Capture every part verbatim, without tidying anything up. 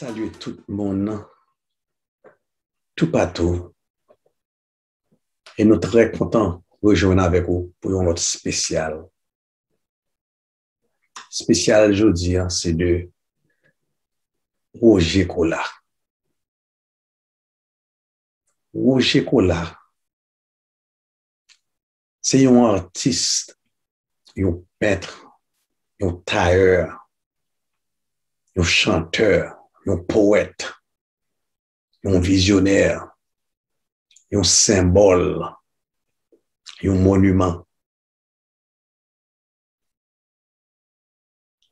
Salye tout moun, toupatou. E nou trè kontan rejwenn avèk ou pou yon lòt espesyal. Espesyal jodi a, se de Roger Colas. Roger Colas, se yon atis, yon pent, yon tayè, yon chantè, yon powèt, yon vizyonè, yon senbòl, yon moniman.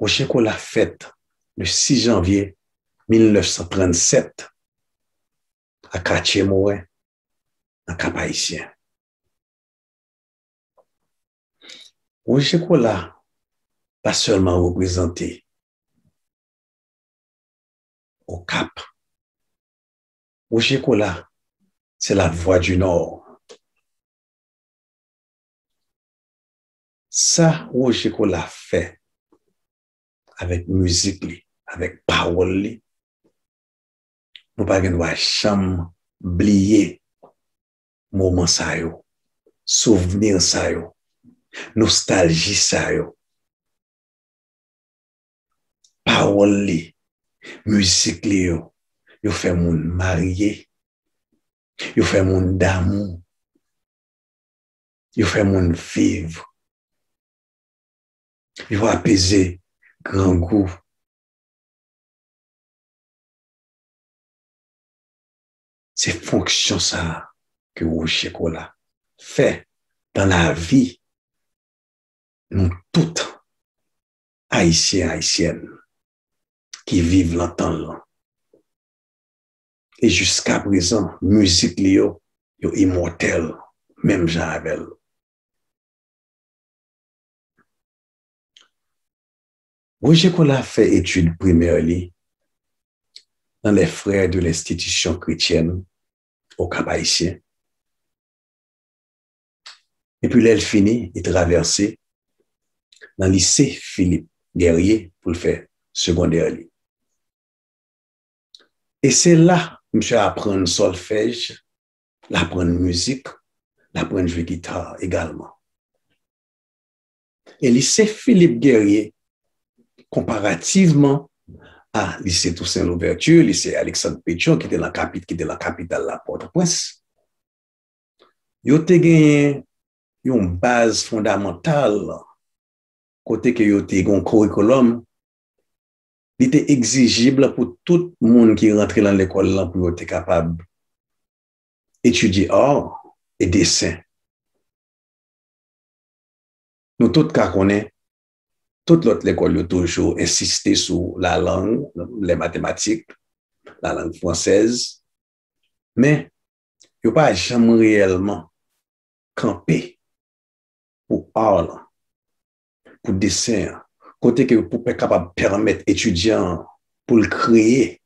Roger Colas fèt le sis janvye mil nèf san trannsèt a Katye Moren, nan Kap Ayisyen. Roger Colas pa sèlman reprezante Okap. Roger Colas, se la voix du Nord. Sa Roger Colas fè avèk mizik li, avèk pawòl li, nou pa gen dwa janm bliye moman sa yo, souvni sa yo, nostalji sa yo. Pawòl li, mizik li yo, yo fè moun marye, yo fè moun damou, yo fè moun viv, yo apeze grangou. Se fonksyon sa a ke Roger Colas fè nan lavi nou tout, Ayisyen, Ayisyèn, ki viv nan tan l lan. E jiskaprezan, mizik li yo, yo imòtèl, menm jan avè l. Roger Colas fè etid primè li dans les Frères de l'Institution Chrétienne au Cap-Haïtien. Epi lè l fini, li travèse nan lise Philippe Guerrier pou l fè segondè li. E se la misye aprann sòlfèj, l aprann mizik, l aprann jwe gita egalman. E lise Philippe Guerrier, konparativman a lise Toussaint Louverture, lise Alexandre Pétion, ki te nan kapit-, ki te nan kapital la, Pòtoprens, yo te genyen yon baz fondamantal kote ke yo te gen yon curriculum, li te egzijib pou tout moun ki rantre nan lekòl lan pou yo te kapab etidye art e desen. Nou tout ka konnen, tout lòt lekòl yo toujou ensiste sou lalang, les mathématiques, lalang fransèz, men yo pa janm reyèlman kanpe pou art lan, pou desen an, kote ke pou pe-, kapab pèmèt etidyan an pou l kreye.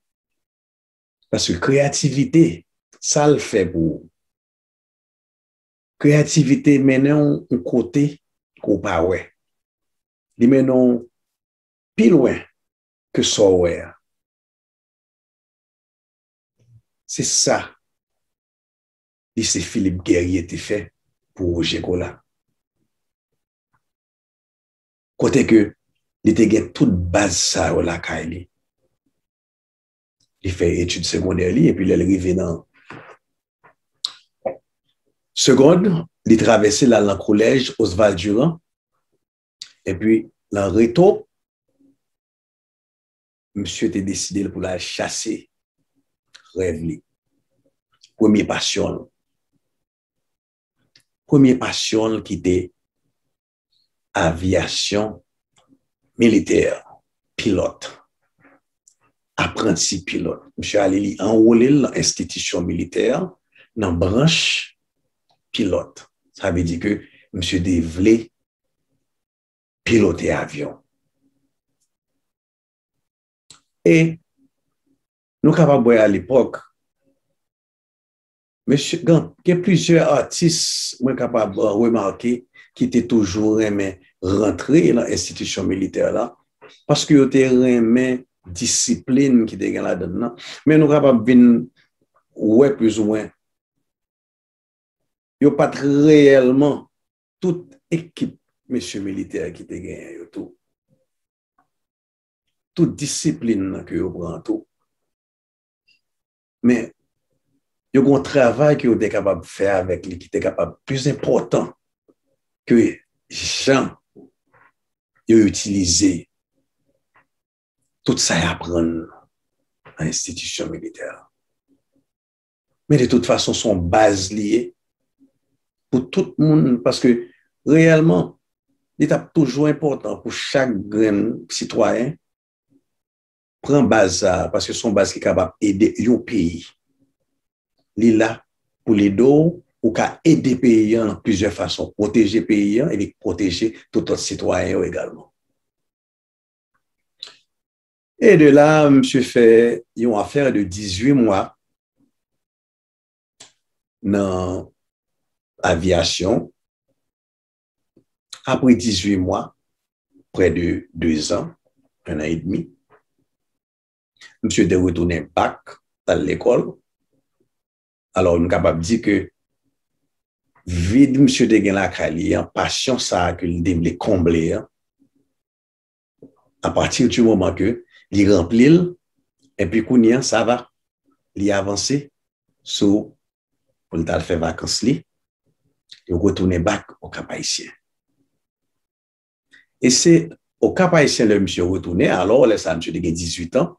Paske kreyativite, sa l fè pou ou. Kreyativite mennen w yon kote ke w pa wè. Li mennen w pi lwen ke sa w wè a. Se sa lise Philippe Guerrier te fè pou Roger Colas. Kote ke li te gen tout baz sa yo lakay li. Li fè etid segondè li, epi lè l rive nan segond, li travèse l al nan kolèj Oswald Durand, epi nan reto, misye te deside l pou l al chase rèv li. Premye pasyon l. Premye pasyon l ki te avyasyon militè, pilòt, apranti pilòt. Misye ale, li anwole l nan enstitisyon militè, nan branch pilòt. Sa vle di ke misye te vle pilote avyon. E nou kapab wè alepòk, mesye, gen, gen plizyè atis mwen kapab, uh, remake ki te toujou renmen rantre nan enstitisyon militè la, paske yo te renmen disiplin ki te gen ladan l nan. Men nou kapab vin wè plizoumwen, yo pa t reyèlman tout ekip mesye militè ki te genyen yo tou. Tout disiplin nan ke yo pran tou. Men, yo gen yon travay ke yo te kapab fè avèk li ki te kapab plis enpòtan ke jan yo itilize tout sa y aprann nan enstitisyon militè a. Men de tout fason, se yon baz li ye pou tout moun, paske reyèlman, li t ap toujou enpòtan pou chak grenn sitwayen pran baz sa a, paske se yon baz ki kapab ede yon peyi. Li la pou l ede w, ou ka ede peyi an nan plizyè fason, pwoteje peyi an epi pwoteje tout lòt sitwayen yo egalman. E de la, misye fè yon afè de dizuit mwa nan avyasyon. Apre dizuit mwa, prè de de zan, en an edmi, misye te retounen bak, t al lekòl. Alò, m kapab di ke vid misye te gen lakay li an, pasyon sa a ke l te vle konble an, apati di moman ke li ranpli l, epi kounye a, sa va, li avanse sou pou l t al fè vakans li, yo retounen bak o Kap Ayisyen. E se o Kap Ayisyen lè misye retounen, alò lè sa a misye te gen dizuit an,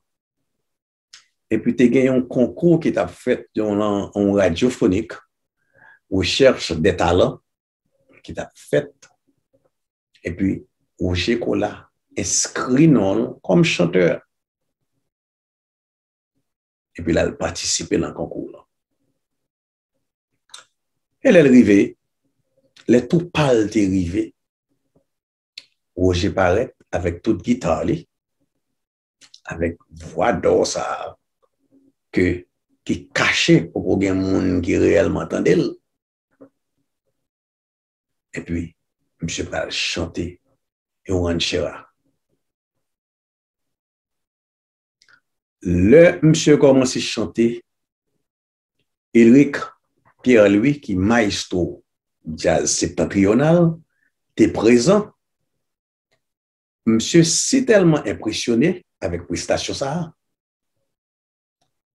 epi te gen yon konkou ki t ap fèt, yon, yon radyofonik, rechèch de talan ki t ap fèt, epi Roger Colas enskri non l kòm chantè. Epi l al patisipe nan konkou lan. E lè l rive, lè tou pa l te rive, Roger parèt avèk tout gita li, avèk vwa dò sa a, ke, ki kache, poko gen moun ki reyèlman tande l. Epi, misye pral chante yon ranchera. Lè misye kòmanse chante, Ulrick Pierre-Louis, ki mayestwo djaz septantriyonal, te prezan. Misye sitèlman enpresyone avèk prestasyon sa a,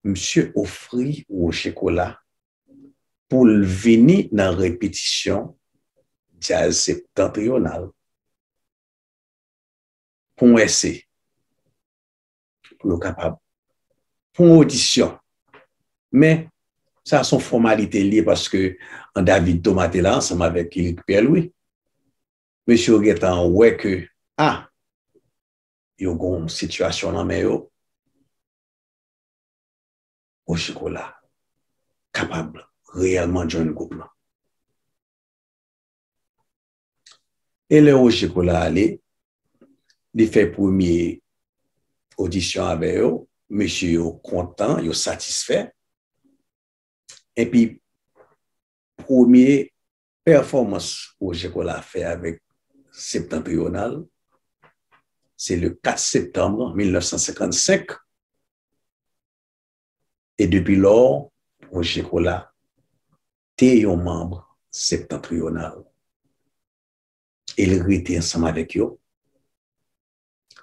misye ofri Roger Colas pou l vini nan repetisyon djaz septantriyonal pou yon èse, pou yo kapab, pou yon odisyon. Men, sa se yon fòmalite l ye paske an David Thomas te la ansanm avèk Ulrick Pierre-Louis. Mesye yo gentan wè ke, a, yo gen yon sitiyasyon nan men yo, Roger Colas kapab reyèlman jwenn gwoup lan. E lè Roger Colas ale, li fè premye odisyon avè yo, mesye yo kontan, yo satisfè. Epi, premye pèfòmans Roger Colas fè avèk Septantriyonal, se le kat septanm mil nèf san senkannsenk. E depi lò, Roger Colas te yon manm Septantriyonal. E l rete ansanm avèk yo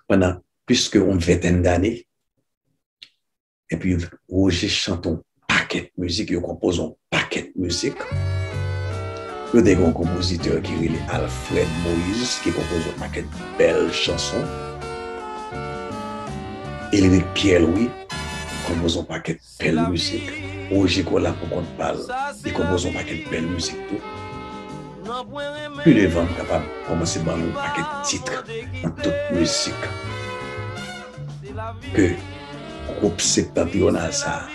pandan plis ke yon ventèn dane. Epi Roger chante yon pakèt mizik, yo konpoze yon pakèt mizik. Yo te gen yon konpozitè ki rele Alfred Moïse, ki konpoze yon pakèt bèl chanson. Ulrick Pierre-Louis konpoze yon pakèt bèl mizik. Roger Colas pou kont pa l, li konpoze yon pakèt bèl mizik tou. Pi devan, m kapab kòmanse ban nou yon pakèt tit nan tout mizik ke gwoup septantriyonal sa a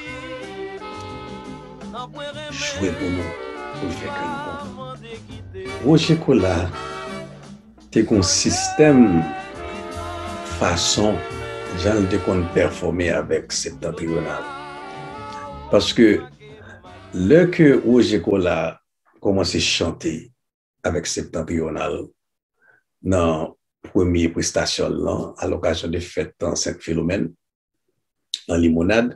jwe pou nou, pou l fè kè nou kontan. Roger Colas te gen yon sistèm fason jan l te konn pèfòme avèk Septantriyonal. Paske lè ke Roger Colas kòmanse chante avèk Septantriyonal nan premye prestasyon l lan, a lokazyon de fèt an Sent Filomèn, nan Limonad,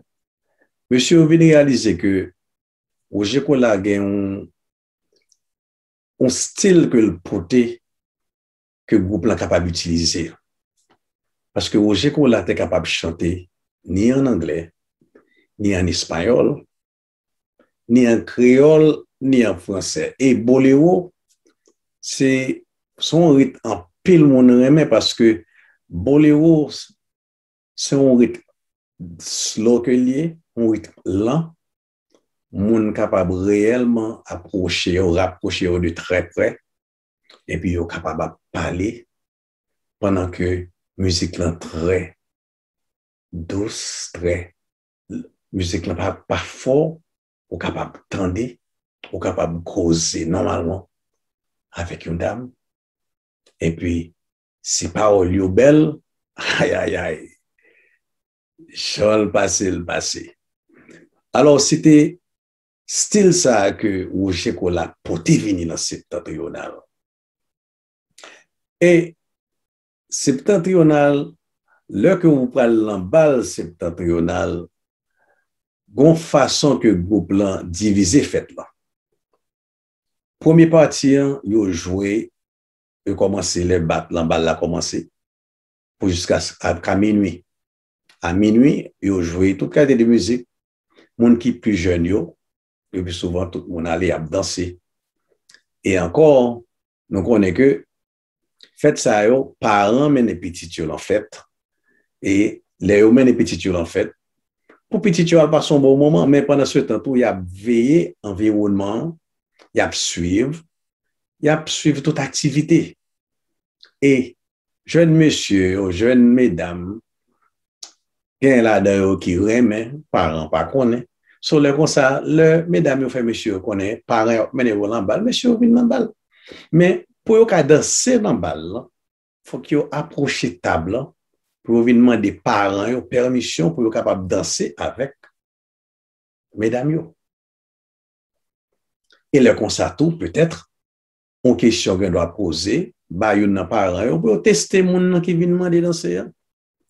mesye yo vin reyalize ke Roger Colas gen yon, yon stil ke l pote ke gwoup lan kapab itilize. Paske Roger Colas te kapab chante ni an anglè, ni an espayòl, ni an kreyòl, ni an fransè. E bolewo, se, se yon rit anpil moun renmen paske bolewo, se yon rit slow ke l ye, yon rit lan. Moun kapab reyèlman apwoche yo, rapwoche yo de trè prè, epi yo kapab ap pale pandan ke mizik lan trè dous, trè, mizik lan pa, pa fò, ou kapab tande, ou kapab koze nòmalman avèk yon dam. Epi, si pawòl yo bèl, ayayay, jan l pase, l pase. Alò, se te stil sa a ke Roger Colas pote vini nan Septentrional. E Septentrional, lè ke ou pral nan bal Septentrional, gon fason ke gwoup lan divize fèt lan. Premye pati an, yo jwe, yo kòmanse lè bat lan, bal la kòmanse, pou jiska, a, ka minui. A minui, yo jwe tout kalite de mizik. Moun ki pli jèn yo, le pli souvan, tout moun ale, y ap danse. E ankò, nou konnen ke fèt sa yo, paran mennen pitit yo lan fèt. E lè yo mennen pitit yo lan fèt, pou pitit yo al pase yon bon moman, men pandan se tan tou, y ap veye anviwònman an, y ap swiv, y ap swiv tout aktivite. E jèn mesye yo, jèn medam, gen ladan yo ki renmen, paran pa konnen. So, lè konsa, lè medam yo fè mesye yo konnen, paran yo ap mennen yo nan bal, mesye yo vin nan bal. Men, pou yo ka danse nan bal lan, fòk yo apwoche tab lan, pou yo vin mande paran yo pèmisyon pou yo kapab danse avèk medam yo. E lè konsa tou, petèt, yon kesyon gen dwa poze ba youn nan paran yo pou yo teste moun nan ki vin mande danse a.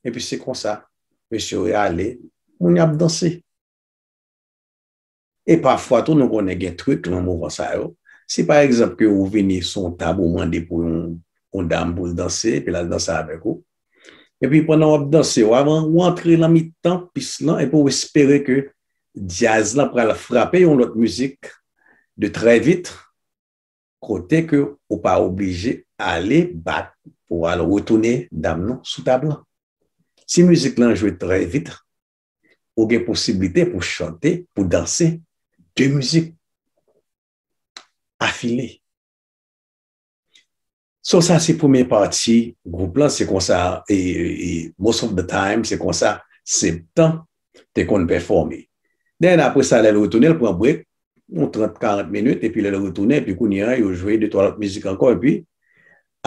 Epi se konsa, mesye yo ale, moun yo ap danse. E pafwa tou, nou konnen gen trik lan mouvman sa yo. Si pa egzanp ke ou vini sou yon tab, ou mande pou yon, yon dam pou l danse, epi l al danse avèk ou. Epi pandan w ap danse, w ap, ou antre lan mitan pis lan, epi w espere ke djaz lan pral frape yon lòt mizik de trè vit, kote ke ou pa oblije ale bat pou al retounen dam nan sou tab lan. Si mizik lan jwe trè vit, ou gen posiblite pou chante, pou danse de mizik afile. So, sa se premye pati gwoup lan, se konsa, e, e, most of the time, se konsa Septan te konn pèfòme. Then, apre sa, lè l retounen, l pran break, yon trant, karant minit, epi lè l retounen, epi kounye a, yo jwe de twa lòt mizik ankò, epi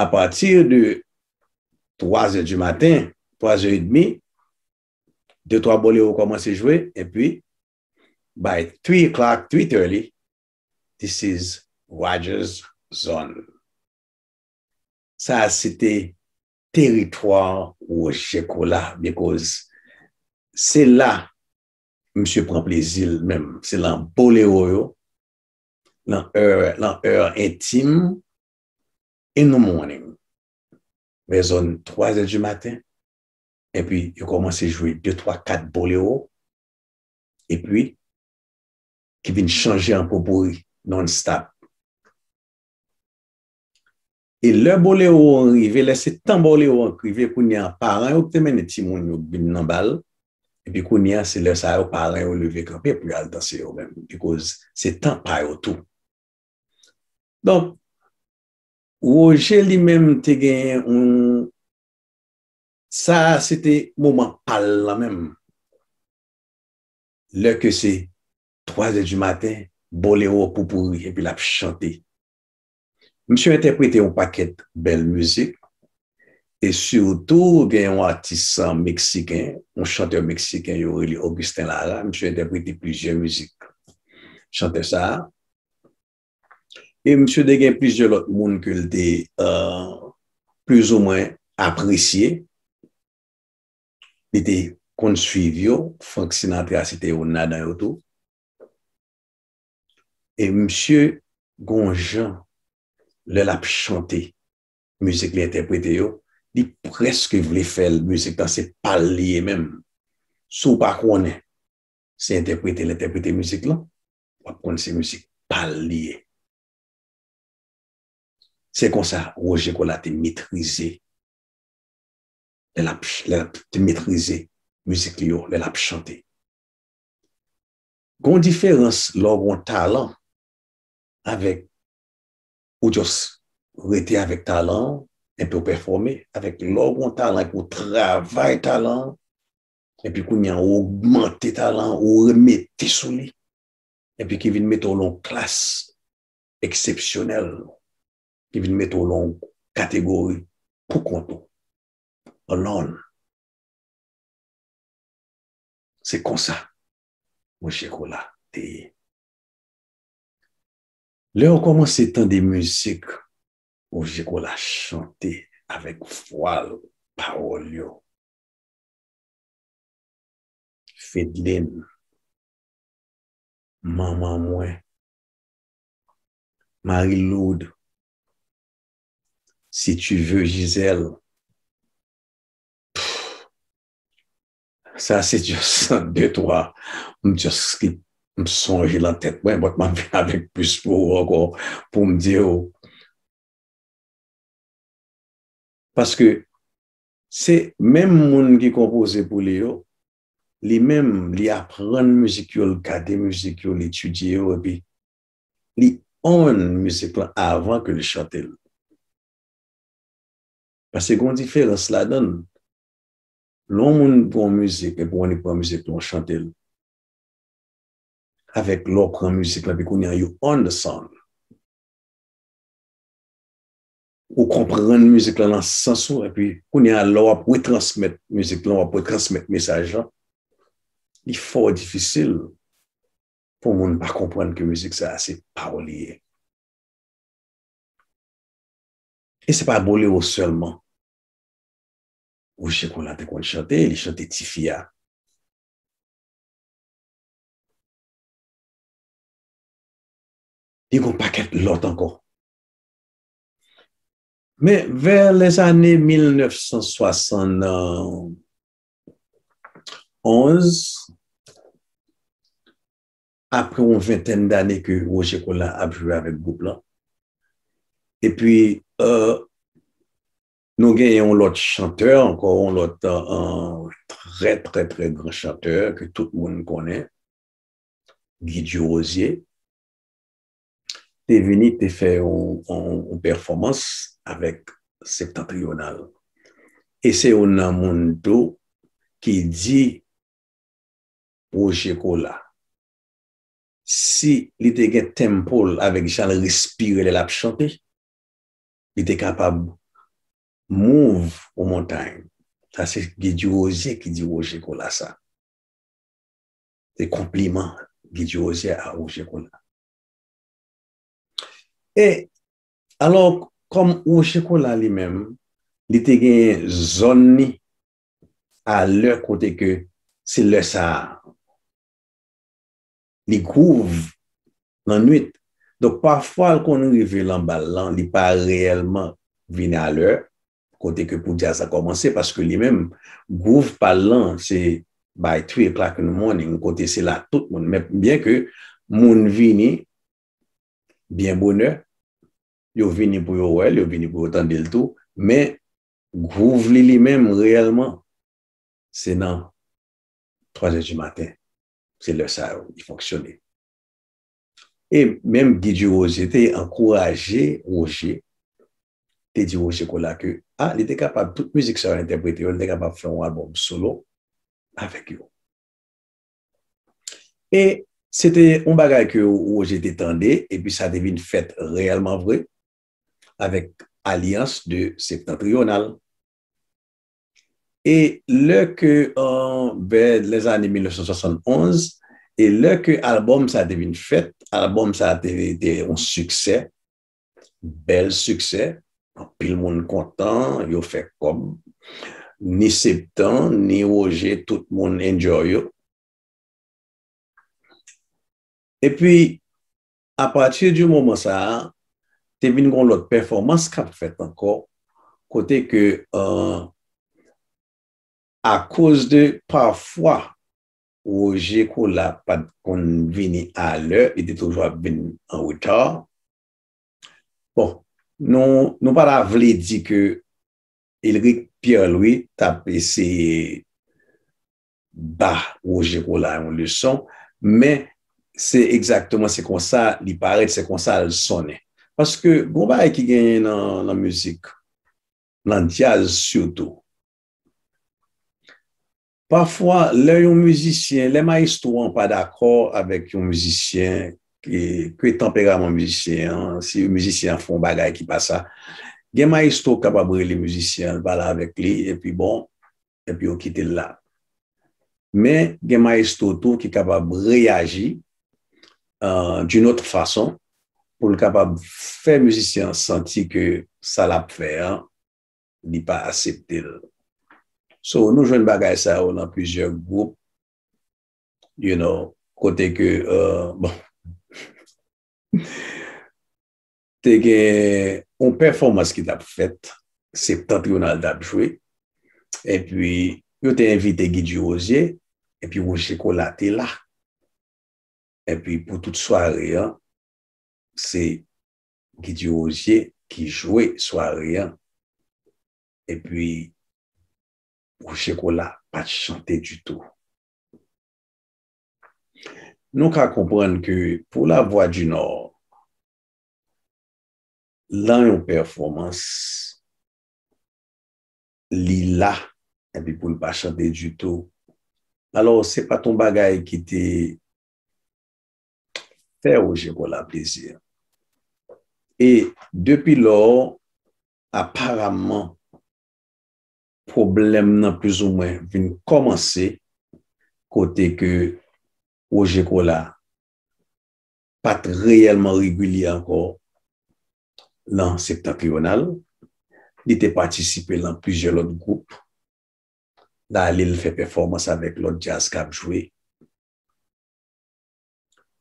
apati de twa zè di maten, twa zè edmi, de twa bolewo kòmanse jwe, epi by three o'clock, three thirty, this is Roger's Zone. Sa a se te teritwa Roger Colas, because se la misye pran plezi l menm. Se lan bolewo yo, lan è, lan è entim, in the morning, vè zòn twa zè di maten, epi yo kòmanse jwe de, twa, kat bolewo, epi ki vin chanje an potpourri non-stop. E lè bolewo an rive, lè se tan bolewo an rive, kounye a, paran yo ki te mennen timoun yo vin nan bal, epi kounye a, se lè sa yo, paran yo leve kanpe pou y al danse yo menm, because se tan pa yo tou. Donk, Roger li menm te genyen yon, sa a se te moman pa l lan menm. Lè ke se twa zè di maten, bolewo potpourri, epi l ap chante. Misye entèprete yon pakèt bèl mizik, e sitou gen yon atis meksiken, yon chantè meksiken, yo rele Augustin Lara, misye entèprete plizyè mizik chantè sa a. E misye te gen plizyè lòt moun ke l te, euh, plizoumwen apresye. Li te konn swiv yo, Frank Sinatra se te youn ladan yo tou. E misye gon jan, lè l ap chante, mizik li entèprete yo, li prèske vle fè mizik lan se pa l li ye menm. Si w pa konnen se entèprete l entèprete mizik lan, w ap konn se mizik pa l li ye. Se konsa Roger Colas te metrize, lè l ap, lè l ap te metrize mizik li yo, lè l ap chante. Gon diferans lè w gon talan avèk ou just rete avèk talan an, epi w pèfòme, avèk lè w gon talan epi w travay talan an, epi kounye a ou ogmante talan an, ou remete sou li, epi ki vin mete w lan yon klas eksepsyonèl, ki vin mete w lan yon kategori pou kont ou, alone. Se konsa Roger Colas te ye. Lè w kòmanse tande mizik Roger Colas chante avèk vwa l, pawòl yo, Fedlin, Manman mwen, Marie Lourdes, Si tu veux, Gisèle. Sa se just de twa. M just ki m sonje lan tèt mwen, but m ap vin avèk plis pou ou ankò, pou m di w. Paske se menm moun ki konpoze pou li yo, li menm, li aprann mizik yo, li gade mizik yo, li etidye yo, epi li own mizik lan avan ke li chante l. Paske gon diferans ladan l. Lè yon moun pran mizik, epi w annik pran mizik lan, w chante l. Avèk lè w pran mizik lan, epi kounye a, you own the song. Ou konprann mizik lan nan sans ou, epi kounye a, lè w ap retransmèt mizik lan, w ap retransmèt mesaj lan, li fò difisil pou moun pa konprann ke mizik sa a se pa w li ye. E se pa bolero sèlman Roger Colas te konn chante, li chante Tifi a. Li gon pakèt lòt ankò. Men vè lèzane mil nèf san swasann onz, apre yon ventèn dane ke Roger Colas ap jwe avèk gwoup lan, epi, euh, nou genyen yon lòt chantè ankò, yon lòt, euh, trè, trè, trè gran chantè ke tout moun konnen, Guy Durosier, te vini, te fè yon, yon, yon pèfòmans avèk Septentrional. E se youn nan moun tou ki di Roger Colas, si li te gen tempo l avèk jan l respire lè l ap chante, li te kapab move yon montay. Sa se Guy Durosier ki di Roger Colas sa. Se konpliman Guy Durosier a Roger Colas. E, alò, kòm Roger Colas li menm, li te gen zòn li a lè kote ke se lè sa a, li groove nan nwit. Donk, pafwa, l konn rive lan bal lan, li pa reyèlman vin a lè kote ke pou djaz la kòmanse, paske li menm, groove pa l lan, se by three o'clock in the morning, kote se la tout moun, men byen ke moun vini byen bonè, yo vini pou yo wè l, yo vini pou yo tande l tou, men groove li, li menm, reyèlman, se nan twa zè di maten. Se lè sa yo, li fonksyone. E menm Guy Durosier te ankouraje Roger, te di Roger Colas ke, a, li te kapab, tout mizik sa yo entèprete yo, li te kapab fè yon albòm solo avèk yo. E se te yon bagay ke Roger te tande, epi sa te vin fèt reyèlman vre, avèk alyans de Septentrional. E lè ke, euh, vè lèzane mil nèf san swasann onz, e lè ke albòm sa te vin fèt, albòm sa te, te yon siksè, bèl siksè, anpil moun kontan, yo fè kòb. ni Septan, ni Roger, tout moun enjoy yo. Epi, apati di moman sa a, te vin gen yon lòt pèfòmans k ap fèt ankò, kote ke, euh, akoz de pafwa Roger Colas pa t konn vini alè, li te toujou ap vin an reta. Bon, nou, nou pa ta vle di ke Ulrick Pierre Louis t ap eseye ba Roger Colas yon leson, men se egzakteman, se konsa li parèt, se konsa l sonnen. Paske gon bagay ki genyen nan, nan mizik, nan djaz sitou. Pafwa, lè yon mizisyen, lè mayestwo an pa dakò avèk yon mizisyen, ke, ke tanperaman mizisyen an, si mizisyen an fè yon bagay ki pa sa, gen mayestwo k kapab rele mizisyen an, l pale avèk li, epi bon, epi yo kite l la. Men gen mayestwo tou ki kapab reyaji, euh, d'une autre façon, pou l kapab fè mizisyen an santi ke sa l ap fè an, li pa aksepte l. So, nou jwenn bagay sa yo nan plizyè gwoup, you know, kote ke, euh, bon, te gen yon pèfòmans ki t ap fèt, Septentrional t ap jwe, epi yo te envite Guy Durosier, epi Roger Colas te la. Epi pou tout sware an, se Guy Durosier ki jwe sware an. Epi Roger Colas pa t chante ditou. Nou ka konprann ke pou Lavwadinò, lan yon pèfòmans, li la, epi pou l pa chante ditou. Alò, se pa t yon bagay ki te fè Roger Colas plezi. E depi lò, aparaman, pwoblèm nan plizoumwen vin kòmanse kote ke Roger Colas pa t reyèlman regilye ankò lan Septentrional. Li te patisipe lan plizyè lòt gwoup. L ale, l fè pèfòmans avèk lòt djaz k ap jwe.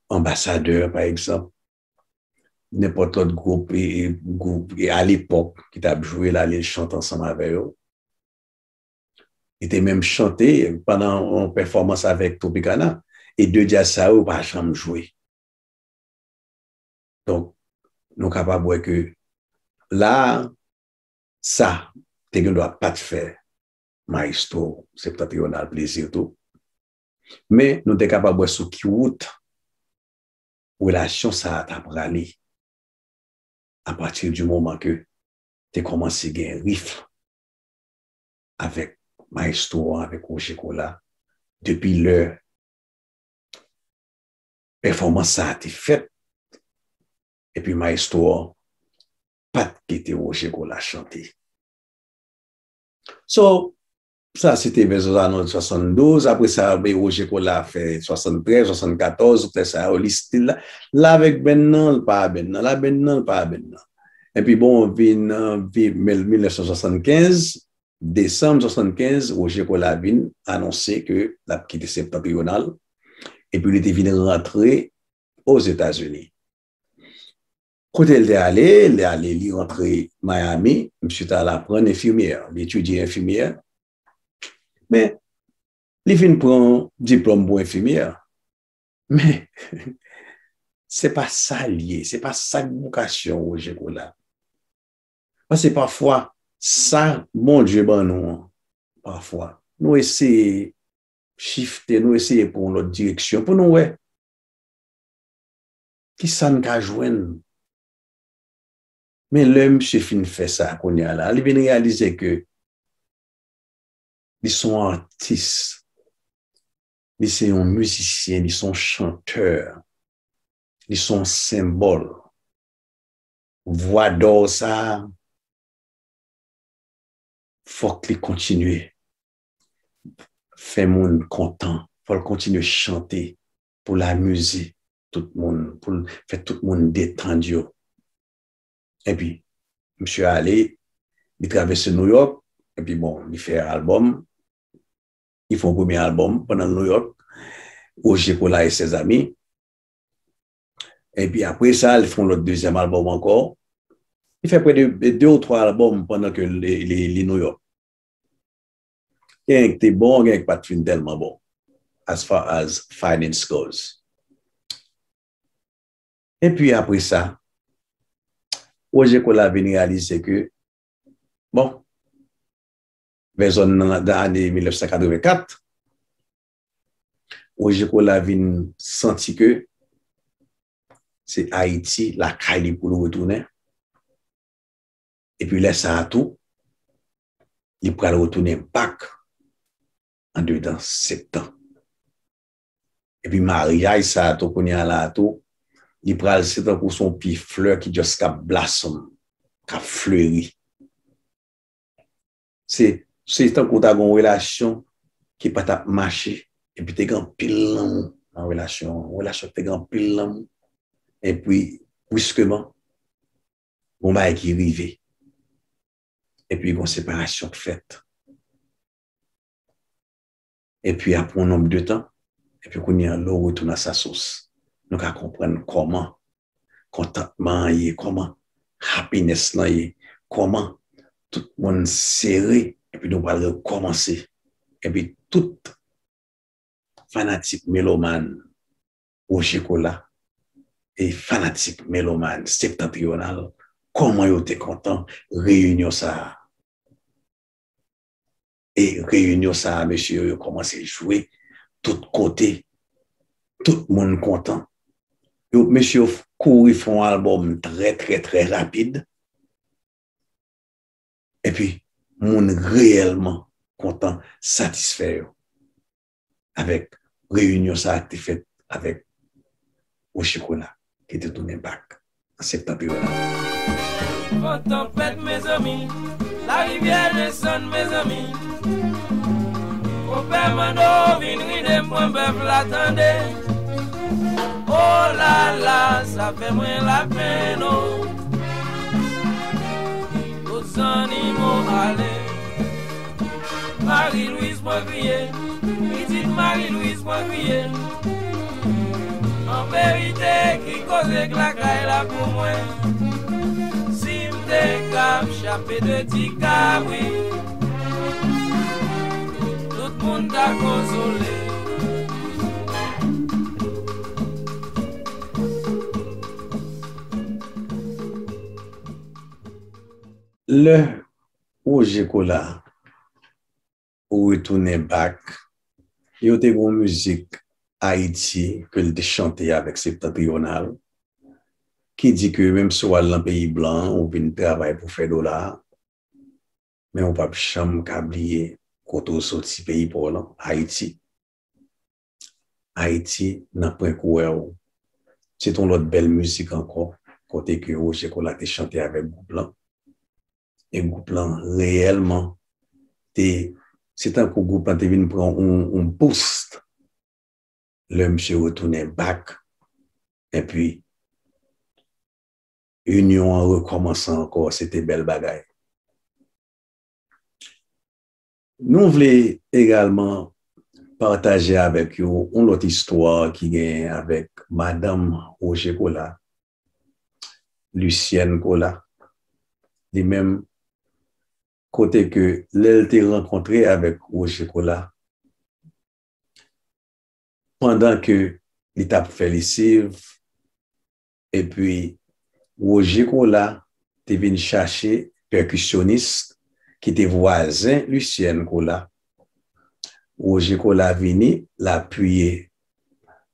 Anbasadè, pa egzanp, nenpòt lòt gwoup, e, e, gwoup, e, alepòk ki t ap jwe, l ale chante ansanm avè yo. Li te menm chante pandan yon pèfòmans avèk Tropicana, e de djaz sa yo pa janm jwe. Donk, nou kapab wè ke la, sa te gen dwa pa t fè mayestwo Septentrional plezi tou. Men nou te kapab wè sou ki wout relasyon sa a t ap prale apati di moman ke te kòmanse gen rif avèk mayestwo an, avèk Roger Colas, depi lè pèfòmans sa a te fèt, epi mayestwo an pa t kite Roger Colas chante. So, sa se te vè zozano swasanndouz, apre sa, Roger Colas fè swasanntrèz, swasannkatòz, tout sa yo, li still la, l avèk band nan, l pa band nan, l a band nan, l pa band nan. Epi bon, vin, euh, vin mil nèf san swasannkenz, desanm swasannkenz, Roger Colas vin anonse ke l ap kite Septentrional, epi li te vin rantre Ozetazini. Kote l te ale, li ale, li rantre Miami, misye t al aprann enfimyè, li etidye enfimyè. Men, li fin pran diplòm pou enfimyè. Men, se pa sa l ye, se pa sa k vokasyon Roger Colas. Paske pafwa, sa Bondye ban nou an, pafwa, nou eseye chifte, nou eseye pran yon lòt direksyon pou nou wè kisa n ka jwenn. Men lè misye fin fè sa kounye a la, li vin reyalize ke li se yon atis, li se yon mizisyen, li se yon chantè, li se yon senbòl. Vwa dò sa a, fòk li kontinye fè moun kontan, fò l kontinye chante pou l amize tout moun, pou l fè tout moun detann yo. Epi, misye ale, li travèse Nouyòk, Epi bon, li fè albòm. Li fè yon premye albòm pandan l Nouyòk, Roger Colas et ses amis. Epi apre sa, li fè yon lòt dezyèm albòm ankò. Li fè prè de, de, de ou twa albòm pandan ke li, li, li Nouyòk. Gen ki te bon, gen ki pa t fin tèlman bon, as far as finance goes. Epi apre sa, Roger Colas vin reyalize ke, bon, vè zòn nan, nan ane mil nèf san katrevenkat, Roger Colas vin santi ke se Ayiti, lakay li pou l retounen. Epi lè sa a tou, li pral retounen back andedan sèt tan. Epi maryaj sa a tou, kounye a la a tou, li pral se tankou se yon pye flè ki just k ap blasom, k ap fleri. Se, se tankou ta gen yon relasyon ki pa t ap mache, epi te gen anpil lanmou nan relasyon an. Yon relasyon ki te gen anpil lanmou, epi, briskeman, gon bagay ki rive. Epi gon separasyon k fèt. Epi apre yon nonb de tan, epi kounye a, lè w retounen a sa sous, nou ka konprann kòman kontantman an ye, kòman happiness lan ye, kòman tout moun sere, epi nou pral rekòmanse. Epi tout fanatik melomàn Roger Colas e fanatik melomàn Septentrional, kòman yo te kontan reyinyon sa a. E reyinyon sa a, mesye yo, yo kòmanse jwe tout kote, tout moun kontan. Yo, mesye yo kouri fè yon albòm trè, trè, trè rapid. Epi, moun reyèlman kontan, satisfè yo avèk reyinyon sa a ki te fèt avèk Roger Colas, ki te tounen back an Septentrional. Vent tanpèt, mezanmi, larivyè desann, mezanmi. Konpè Mando vin ride m pran bèf la, tande. O la la, sa fè mwen lapenn, o. Tout zannimo ale. Marie-Louise pran kriye, pitit Marie-Louise pran kriye. An verite, ki koze k lakay la pou mwen? Si m te kab chape de ti kabri, tout moun ta konzole. Lè Roger Colas retounen back, yo te gen yon mizik Ayiti ke l te chante avèk Septentrional, ki di ke menm si w al nan peyi blan, ou vin travay pou fè dola, men ou p ap janm ka bliye kote w soti, peyi pa w lan, Ayiti. Ayiti nan pwen kouwè w. Se t yon lòt bèl mizik ankò, kote ke Roger Colas te chante avèk gwoup lan. E gwoup lan reyèlman te, se tankou gwoup lan te vin pran yon, yon boost lè misye retounen back. Epi, inyon an rekòmanse ankò, se te bèl bagay. Nou vle egalman pataje avèk yo yon lòt istwa ki genyen avèk madanm Roger Colas, Lucienne Colas. Li menm, kote ke lè l te rankontre avèk Roger Colas, pandan ke li t ap fè lesiv, epi Roger Colas te vin chache pèkisyonis ki te vwazen Lucienne Colas. Roger Colas vini, l apiye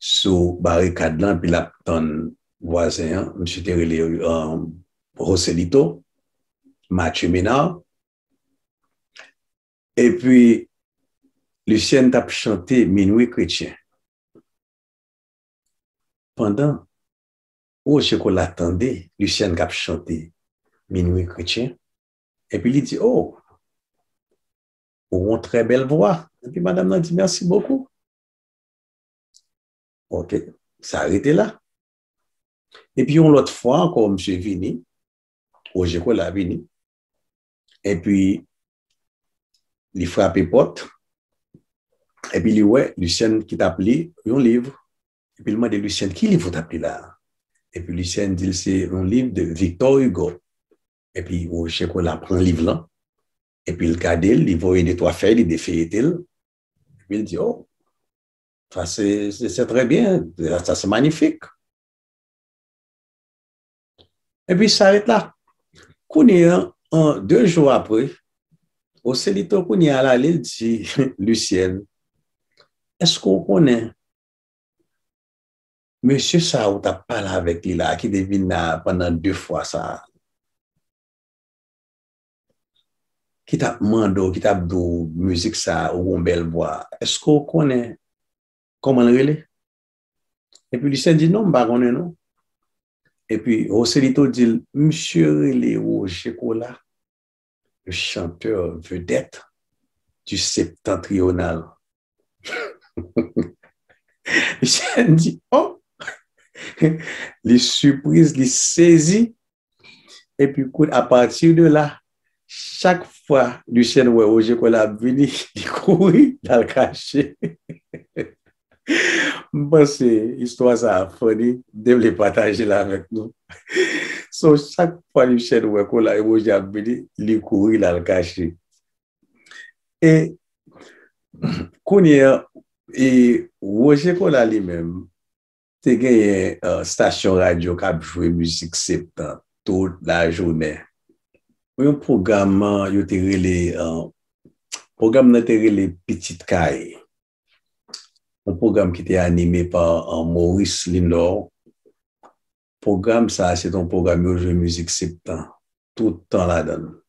sou barikad lan, epi l ap tann vwazen an. Misye te rele, um, Joselito, Mathieu Ménard. Epi, Lucienne t ap chante Minwi Kretyen. Pandan Roger Colas tande Lucienne k ap chante Minwi Kretyen, epi li di, "Oh, ou gon trè bèl vwa." Epi madanm nan di, "Merci beaucoup." Ok, sa rete la. Epi yon lòt fwa ankò, misye vini, Roger Colas vini. Epi, li frape pòt, epi li wè Lucienne ki t ap li yon liv. Epi li mande Lucienne, "Ki liv ou t ap li la a?" Epi Lucienne di l se yon liv de Victor Hugo. Epi Roger Colas pran liv lan, epi l gade l, li voye de twa fèy, li defeyete l. Epi l di, "Oh, ça c'est, c'est, c'est très bien, ça, ça c'est magnifique." Epi sa ret la. Kounye a, an, de jou apre, Joselito kounye a al ale, l di Lucienne, "Èske w konnen mesye sa a ou t ap pale avèk li la, ki te vin la pandan de fwa sa a, ki t ap mande w, ki t ap di w mizik sa a, ou gon bèl vwa, èske w konnen kòman l rele?" Epi Lucienne di, "Non, m pa konnen non." Epi Joselito di l, "Misye rele Roger Colas, le chanteur vedette du Septentrional." Lucienne di, "Oh!" Li sipriz, li sezi. Epi kout, apati de la, chak fwa Lucienne wè Roger Colas ap vini, li kouri, l al kache. M panse istwa sa a funny, m te vle pataje l avèk nou. So, chak fwa Lucienne wè Colas e Roger ap vini, li kouri, l al kache. E kounye a, e Roger Colas li menm, te genyen, eh, stasyon radyo k ap jwe mizik septan tout lajounen. Yon pwogram, eh, yo te rele, eh, pwogram nan te rele Pitit Kay. Yon pwogram ki te anime pa, eh, Maurice Lindor. Pwogram sa a, se te yon pwogram yo jwe mizik septan tout tan ladan l.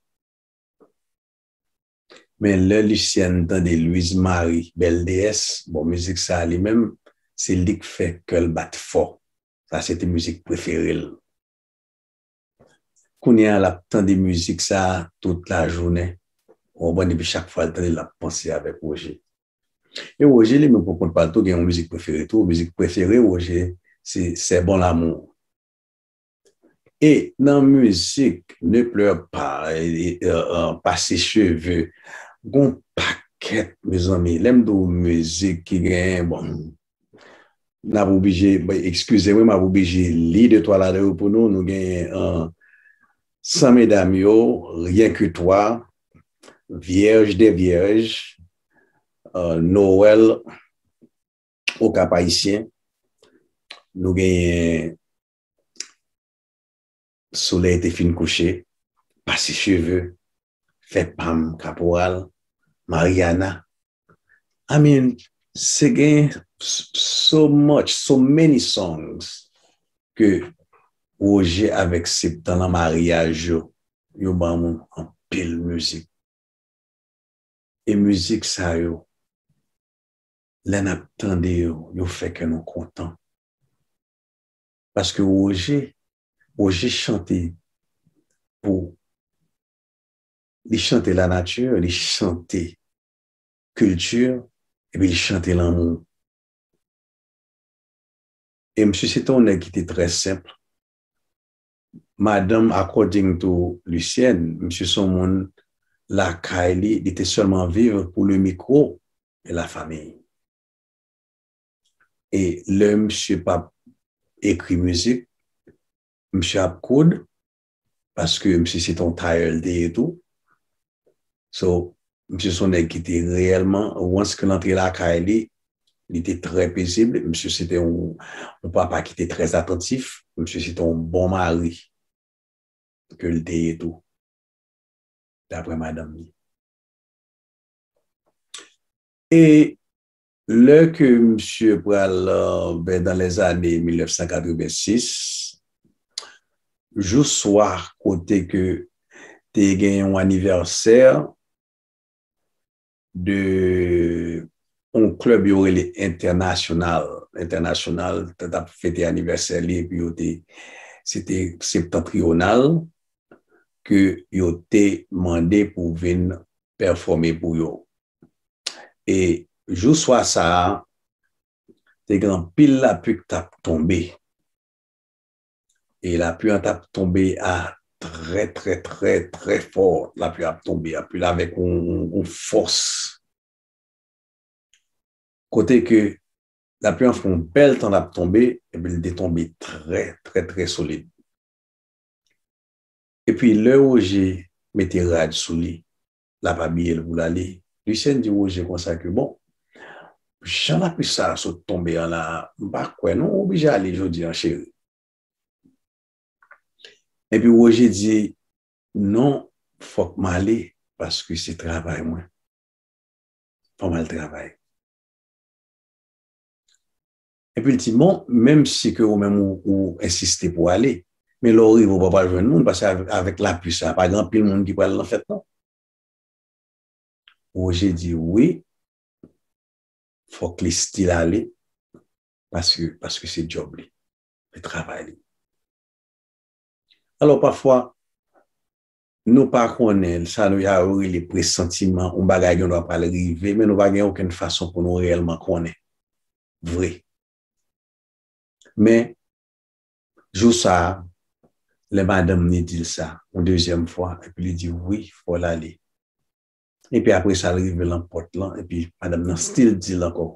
Men lè Lucienne tande Louise Marie, Belle Déesse, bon, mizik sa a li menm, se li k fè kè l bat fò. Sa se te mizik prefere l. Kounye a, l ap tande mizik sa a tout lajounen. Ou konprann, epi chak fwa l tande l, l ap panse avèk Roger. E Roger li menm pou kont pa l tou gen yon mizik prefere tou. Mizik prefere Roger, se C'est bon l'amour. E nan mizik Ne pleure pas, e, e, e, Pas ses cheveux, gon pakèt, mezanmi. Lè m di w mizik ki genyen, bon, n ap oblije, bon, eskize mwen, m ap oblije li de twa ladan yo pou nou. Nou genyen, eh, Sans mesdames yo, Rien que toi, Vierge des vierges, eh, Noël au Cap Haïtien. Nou genyen Solèy te fin kouche, Pas ses cheveux, Fè pa m kaporal, Mariana. I mean, se gen s-, so much, so many songs ke Roger avèk Septan nan maryaj yo, yo ban nou anpil mizik. E mizik sa yo, lè n ap tande yo, yo fè kè nou kontan. Paske Roger, Roger chante pou, li chante lanati, li chante kilti, epi li chante lanmou. E misye se te yon nèg ki te trè senp. Madanm, according to Lucienne, misye se yon moun lakay li, li te sèlman viv pou le mikro e la famiy. E lè misye p ap ekri mizik, misye ap koud, paske misye se te yon tayè l te ye tou. So, misye se yon nèg ki te reyèlman, once ke l antre lakay li, li te trè pezib. Misye se te yon, yon papa ki te trè atantif. Misye se te yon bon mari ke l te ye tou, daprè madanm li. E lè ke misye pral, euh, ben, dans les années mil nèf san katrevensis, jou swa kote ke te gen yon anivèsè de yon klèb yo rele Entènasyonal. Entènasyonal te t ap fete anivèsè li, epi yo te, se te Septentrional ke yo te mande pou vin pèfòme pou yo. E jou swa sa a, te gen anpil lapli k t ap tonbe. E lapli an t ap tonbe a trè, trè, trè, trè fò. Lapli ap tonbe, anpil avèk yon, yon, yon fòs. Kote ke lapli an fè yon bèl tan l ap tonbe, epi l te tonbe trè, trè, trè solid. Epi lè Woje mete rad sou li, l ap abiye l pou l ale, Lucien di Woje konsa ke, bon, jan lapli sa a sot tonbe an la, m pa kwè non, w oblije ale jodi an, cheri. Epi Woje di, non, fòk m ale, paske se travay mwen. Fò m al travay. Epi l di, bon, menm si ke ou menm ou, ou ensiste pou ale, men lè w rive, ou pa pral jwenn moun, paske avèk, avèk lapli sa, pa gen anpil moun ki pral nan fèt, non. Woje di, wi, fòk li still ale, paske, paske se djòb li, se travay li. Alò, pafwa, nou pa konnen, sa nou, sa yo rele presantiman, yon bagay gen dwa pral rive, men nou pa gen okenn fason pou nou reyèlman konnen. Vre. Men, jou sa a, lè madanm ni di l sa, yon dezyèm fwa, epi li di, wi, fò l ale. Epi apre sa, l rive lan pòt lan, epi madanm nan still di l ankò.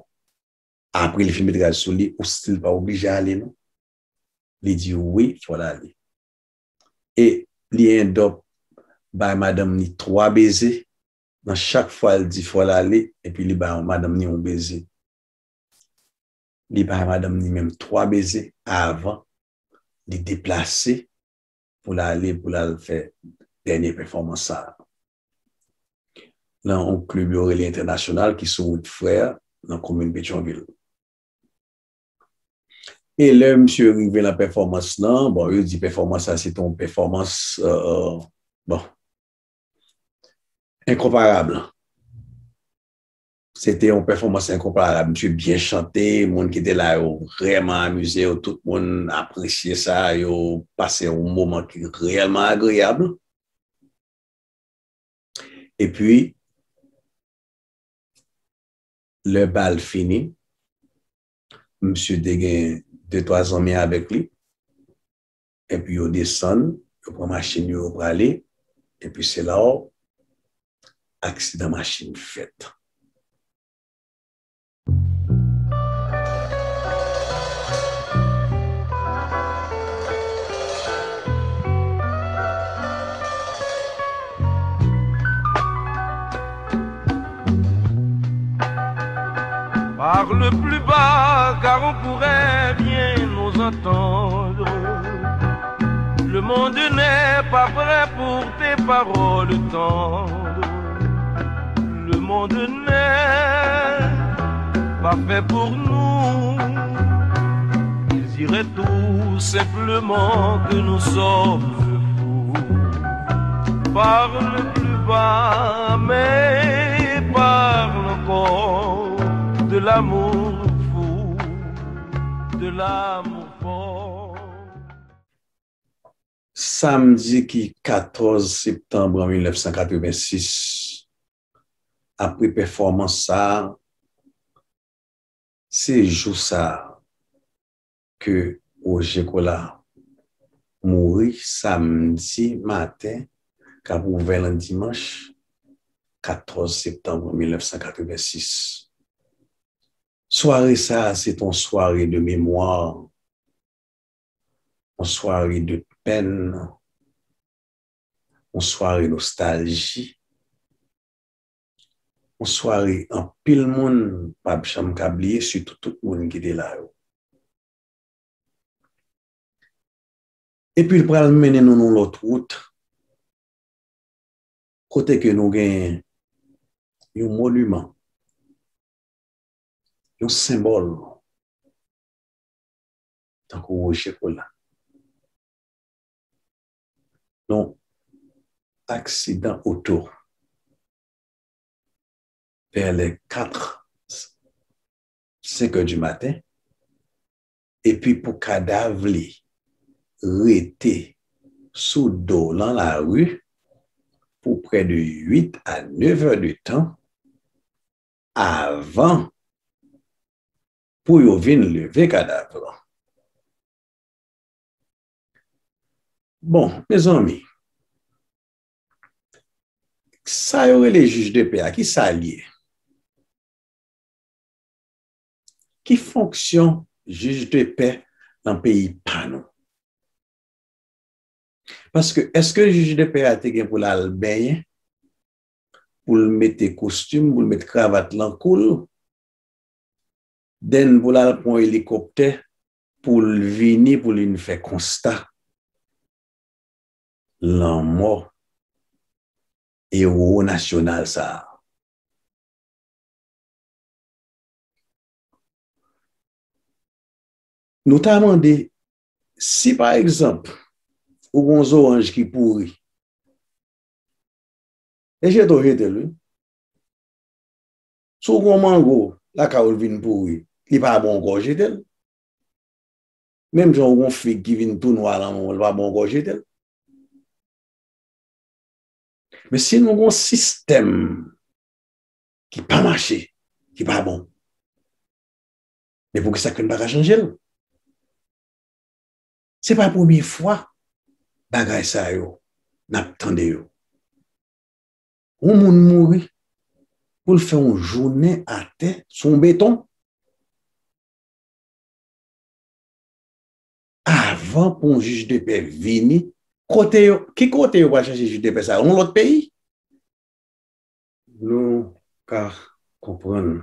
Apre li fin met rad sou li, ou still pa oblije ale, non. Li di, wi, fò l ale. E li end up bay madanm ni twa beze. Nan chak fwa l di fò l ale, epi li bay madanm ni yon beze. Li bay madanm ni menm twa beze avan li deplase pou l ale, pou l al fè dènye pèfòmans sa a. Nan yon klib yo rele Entènasyonal ki sou wout Frè, nan komin Petyonvil. E lè misye rive nan pèfòmans lan, bon, yo di pèfòmans la se te yon pèfòmans, euh, bon, enkonparab. Se te yon pèfòmans enkonparab. Misye byen chante, moun ki te la yo vrèman amize yo, tout moun apresye sa, yo pase yon moman ki reyèlman agreyab. Epi, lè bal fini, misye te gen de twa zanmi avèk li, epi yo desann, yo pran machin yo, yo prale, epi se la w aksidan machin fèt. Parle plus bas, car on pourrait bien nous entendre. Le monde n'est pas prêt pour tes paroles tendres. Le monde n'est pas fait pour nous. Ils diraient tout simplement que nous sommes fous. Parle plus bas, mais parle encore de l'amour fou, de l'amour fort. Samdi ki katòz septanm mil nèf san katrevensis, apre pèfòmans sa a, se jou sa a ke Roger Colas mouri, samdi maten, k ap ouvè lan dimanch katòz septanm mil nèf san katrevensis. Sware sa a, se t on sware de memwa, yon sware de pèn, yon sware nostalji, yon sware anpil moun p ap janm ka bliye, sitou tout moun ki te la yo. Epi l pral mennen nou nan yon lòt wout, kote ke nou gen yon moniman, yon senbòl, tankou Roger Colas. Yon aksidan oto vè lè kat, senk è di maten, epi pou kadav li rete sou do lan lari pou prè de uit a nèf è de tan avan pou yo vin leve kadav lan. Bon, mezanmi, Sa yo rele jij de pè a, ki sa l ye? Ki fonksyon jij de pè nan peyi pa nou? Paske èske jij de pè a te gen pou l al benyen, pou l mete kostim, pou l met kravat lan kou l, then pou l al pran elikoptè, pou l vini, pou l vin fè konsta lanmò ewo nasyonal sa a? Nou ta mande, si pa egzanp, ou gon zoranj ki pouri, e jete w jete l, wi. Si w gon mango lakay ou l vin pouri, li pa bon ankò, jete l. Menm jan ou gon fig ki vin tou nwa lan men w, li pa bon ankò, jete l. Men si nou gon sistèm ki pa mache, ki pa bon, men poukisa ke n pa ka chanje l? Se pa premye fwa bagay sa yo n ap tande yo. Yon moun mouri pou l fè yon jounen atè sou yon beton. Avan pou yon jij de pè vini, kote yo, ki kote yo pral chache jij de pè sa yo? Yon lòt peyi? Nou ka konprann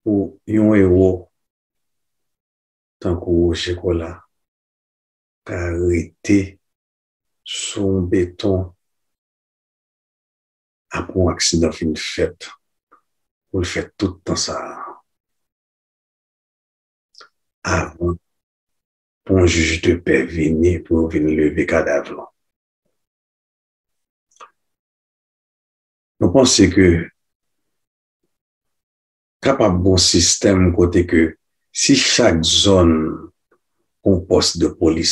pou yon ewo tankou Roger Colas ka rete sou yon beton apre yon aksidan fin fèt, pou l fè tout tan sa a, avan pou yon jij de pè vini pou yo vin leve kadav lan. Nou panse ke kapab gon sistèm kote ke si chak zòn gon pòs de polis,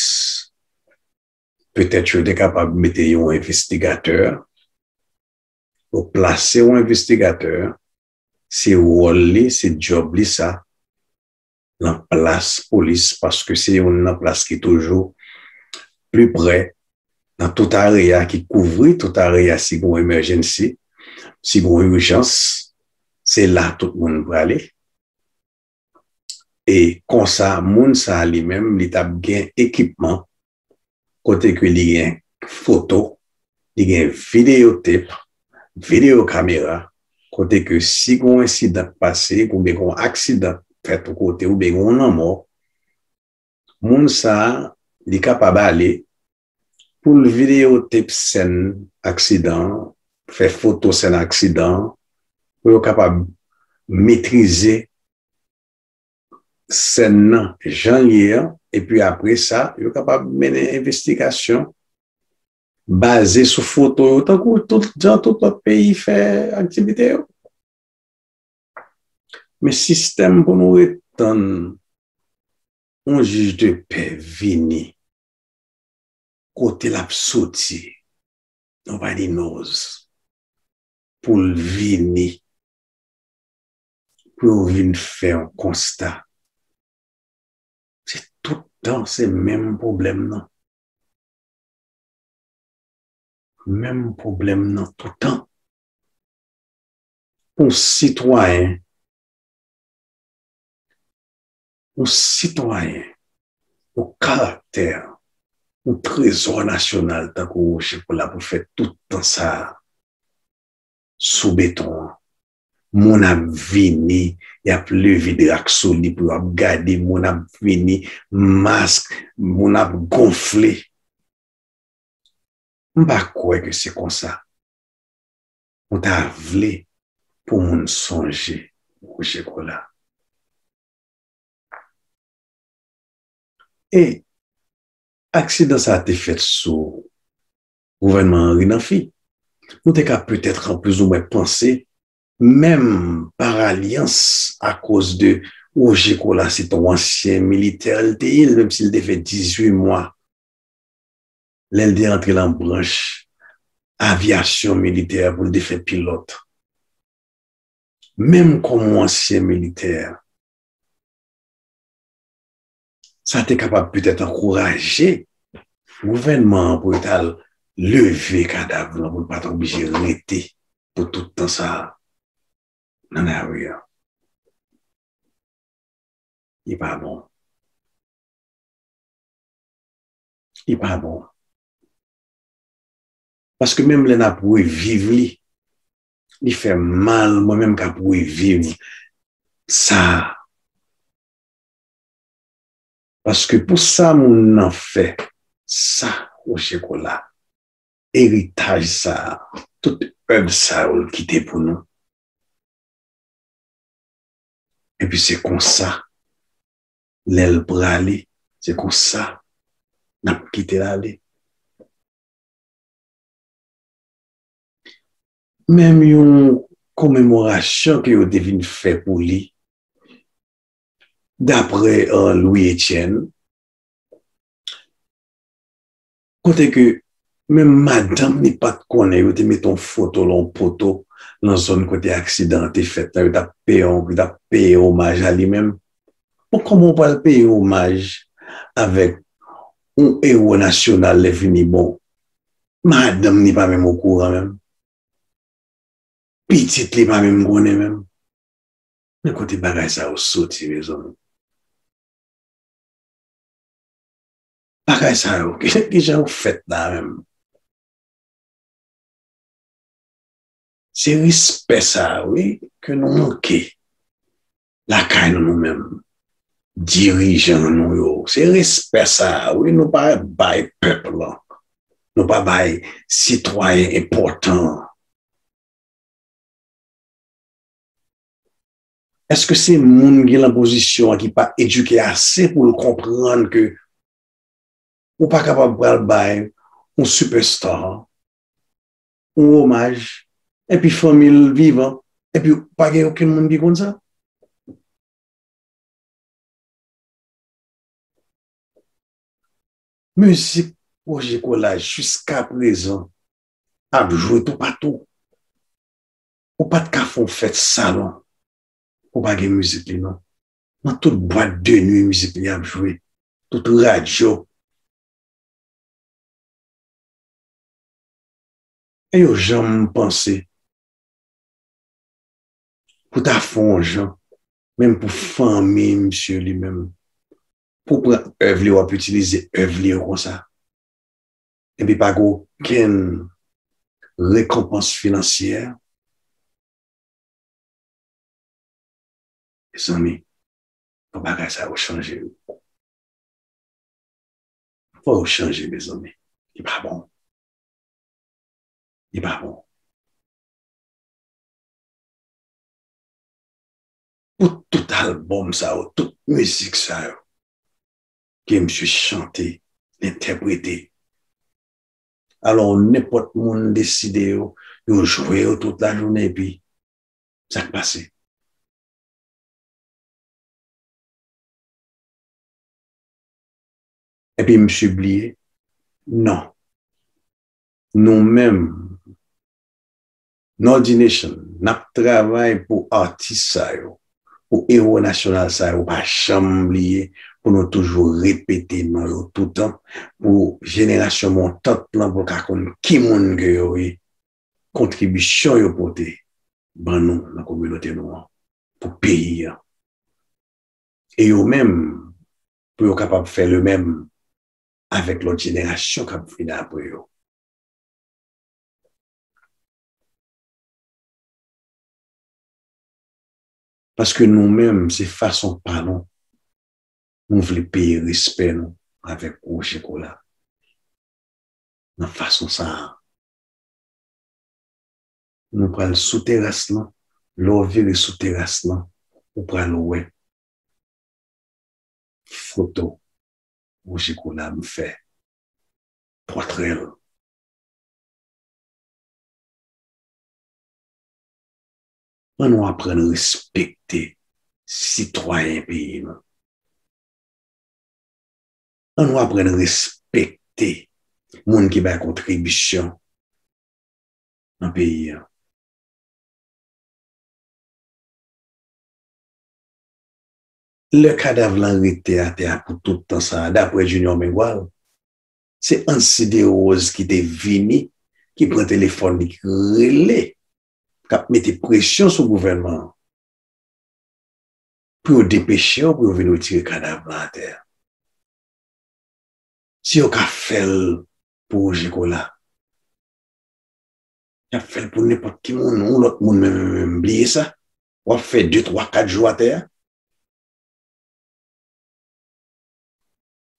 petèt yo te kapab mete yon envestigatè, yo plase yon envestigatè, se wòl li, se djòb li sa, nan plas polis, paske se youn nan plas ki toujou pli prè nan tout area, ki kouvri tout area si gon emèjensi, si gon ijans, se la tout moun prale. E konsa, moun sa a li menm, li t ap gen ekipman kote ke li gen foto, li gen videyo tep, videyo kamera, kote ke si gon ensidan k pase, oubyen gon aksidan k fèt yon kote, oubyen gon lanmò, moun sa a, li kapab ale pou l videyo tep sèn aksidan an, fè foto sèn aksidan an, pou yo kapab metrize sèn nan jan l ye an, epi apre sa, yo kapab mennen envestigasyon baze sou foto yo, tankou tout jan tout lòt peyi fè aktivite yo. Men sistèm pou nou ret tann yon jij de pè vini, kote l ap soti, nobody knows, pou l vini, pou yo vin fè yon konsta. Se tout tan, se menm pwoblèm nan. Menm pwoblèm nan tout tan. Yon sitwayen, yon sitwayen, yon karaktè, yon trezò nasyonal tankou Roger Colas pou fè tout tan sa a sou beton an. Moun ap vini, y ap leve dra k sou li pou y ap gade, moun ap vini, mask, moun ap gonfle. M pa kwè ke se konsa. Ou ta vle pou moun sonje Roger Colas. E aksidan sa a te fèt sou gouvènman Henri Namphy. Nou te ka petèt an plizoumwen panse, menm pa alyans, akoz de Roger Colas se te yon ansyen militè, l te ye, menm si l te fè dizuit mwa, lè l te antre nan branch avyasyon militè pou l te fè pilòt. Menm kòm yon ansyen militè, sa te kapab petèt ankouraje gouvènman an pou yo t al leve kadav lan pou l pa t oblije rete pou tout tan sa a nan lari a. Li pa bon. Li pa bon. Paske menm lè n ap reviv li, li fè mal, mwen menm k ap reviv sa. Paske pou sa moun nan fè, sa Roger Colas, eritaj sa, tout èv sa yo l kite pou nou. Epi se konsa, lè l prale, se konsa n ap kite l ale. Menm yon komemorasyon ke yo te vin fè pou li, dapre, euh, Louis Etienne, kote ke menm madanm li pa t konnen, yo te mete yon foto l, yon poto nan zòn kote aksidan an te fèt la, yo t ap peye, yo t ap peye omaj a li menm. Bon, kòman w pral peye omaj avèk yon ewo nasyonal lè fini? Bon, madanm li pa menm okouran menm. Pitit li pa menm konnen menm. Men kote bagay sa yo soti, mezanmi? Bagay sa yo, ki, ki jan yo fèt la menm? Se respè sa, wi, ke nou manke lakay nou, nou menm, dirijan nou yo. Se respè sa, wi, nou pa bay pèp lan. Nou pa bay sitwayen enpòtan an. Èske se moun ki lan pozisyon an ki pa edike ase pou l konprann ke ou pa kapab pral bay yon superstar yon omaj, epi fanmi l vivan, epi pa gen okenn moun ki konn sa? Mizik Roger Colas jiskaprezan ap jwe toupatou. Ou pa t ka fè yon fèt salon pou pa gen mizik li, non. Nan tout bwat de nwi, mizik li ap jwe. Tout radyo. E yo janm panse pou ta fè yon jan, menm pou fanmi misye li menm, pou pran èv li, w ap itilize èv li yo konsa. Epi pa gen okenn rekonpans finansyè. Mezanmi, fò bagay sa yo chanje. Fò yo chanje, mezanmi. Li pa bon. Li pa bon. Pou tout albòm sa yo, tout mizik sa yo, ke misye chante, entèprete. Alò, nenpòt moun deside yo, yo jwe yo tout lajounen, epi sa k pase? Epi misye bliye? Non. Nou menm, Nordination, n ap travay pou atis sa yo, pou ewo nasyonal sa yo pa janm bliye, pou nou toujou repete non yo toutan, pou jenerasyon montant lan pou l ka konn ki moun ke yo ye, kontribisyon yo pote ban nou nan kominote nou an, pou peyi an. E yo menm, pou yo kapab fè le menm avèk lòt jenerasyon k ap vini apre yo. Paske nou menm, se fason pa nou, nou vle peye respè nou avèk Roger Colas. Nan fason sa a, nou pral sou teras lan. Lè w vire sou teras lan, ou pral wè foto Roger Colas m fè, pòtrè l. Ann nou aprann respekte sitwayen peyi nou. Ann nou aprann respekte moun ki bay kontribisyon nan peyi an. Lè kadav lan rete atè a pou tout tan sa a, daprè Junior Mengual, Se Ancy Desroses ki te vini, ki pran telefòn li, ki rele, k ap mete presyon sou gouvènman an pou yo depeche yo, pou yo vin retire kadav lan atè a. Si yo ka fè l pou Roger Colas, y ap fè l pou nenpòt ki moun, yon lòt moun menm, menm, menm, bliye sa. W ap fè de, twa, kat jou atè a.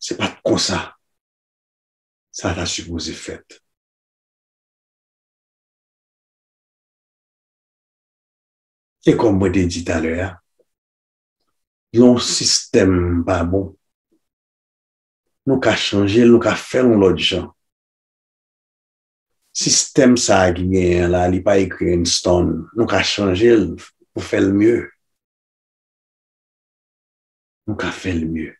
Se pa t konsa sa ta sipoze fèt. E kòm mwen te di talè a, yon sistèm pa bon. Nou ka chanje l, nou ka fè l yon lòt jan. Sistèm sa a ki genyen an la, li pa ekri in stone. Nou ka chanje l pou fè l mye. Nou ka fè l mye.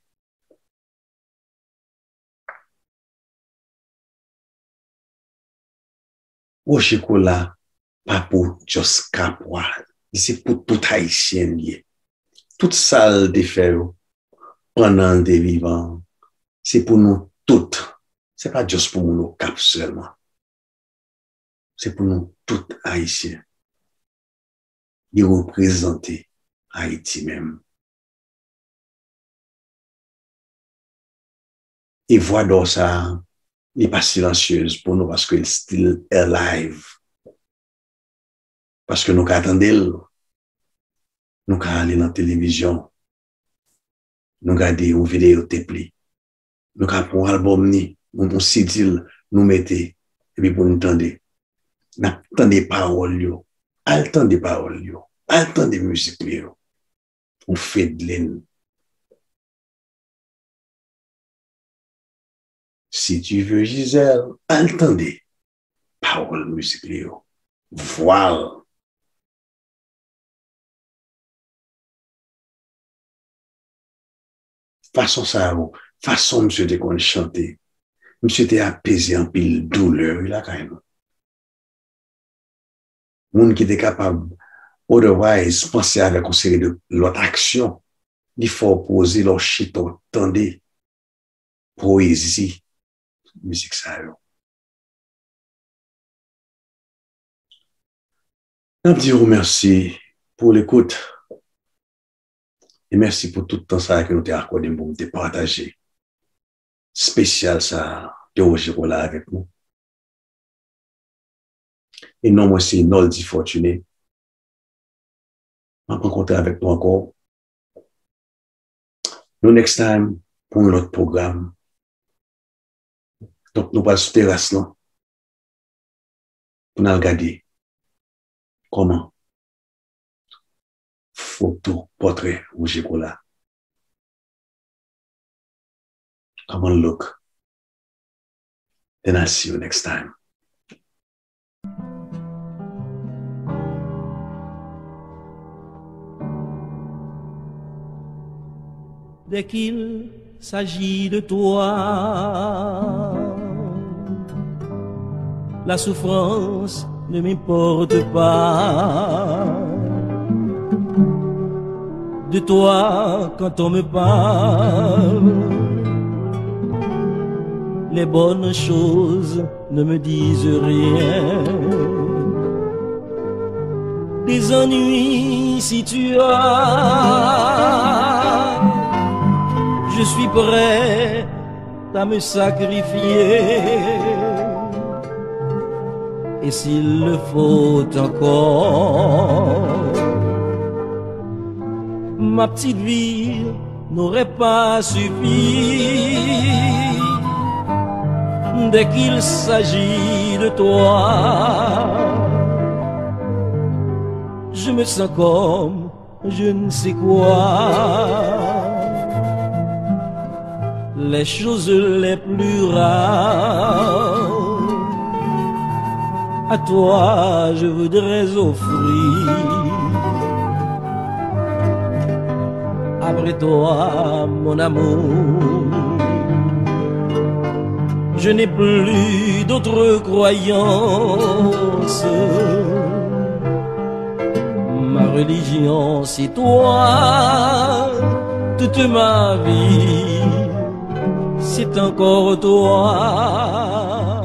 Roger Colas pa pou just Kapwa. Li se pou tout Ayisyen li ye. Tout sa l te fè yo pandan l te vivan, se pou nou tout. Se pa just pou moun Okap sèlman. Se pou nou tout Ayisyen. Li reprezante Ayiti menm. E vwa dò sa a, li pa silansyez pou nou paske l still alive. Paske nou ka tande l, nou ka ale nan televizyon, nou gade yon videyo tep li, nou ka pran yon albòm ni, yon, yon C D l, nou mete, epi pou nou tande. N ap tande pawòl yo. Al tande pawòl yo. Al tande mizik li yo. Ou fedlen. Si tu veux, Gisèle, al tande pawòl mizik li yo. Vwa l. Fason sa yo, fason misye te konn chante, misye te apeze anpil doulè, wi, lakay nou. Moun ki te kapab, otherwise, panse avèk yon seri de lòt aksyon, li fè w poze lè w chita w tande pwezi mizik sa yo. N ap di w mèsi pou lekout e mèsi pou tout tan sa a ke nou te akòde m pou m te pataje espesyal sa a de Roger Colas avèk nou. E non mwen se Noldy Fortuné. M ap rankontre avèk nou ankò. Nou next time pou yon lòt pwogram. Donk, nou pral sou teras lan pou n al gade kòman foto pòtrè Roger Colas. Kòman l look. Then I'll see you next time. Dès qu'il s'agit de toi, la souffrance ne m'importe pas. De toi, quand on me parle, les bonnes choses ne me disent rien. Des ennuis, si tu as, je suis prêt à me sacrifier. Et s'il le faut encore, ma petite vie n'aurait pas suffi. Dès qu'il s'agit de toi, je me sens comme je ne sais quoi. Les choses les plus rares, à toi je voudrais offrir. Après toi, mon amour, je n'ai plus d'autre croyance. Ma religion, c'est toi, toute ma vie. Si t ankò twa.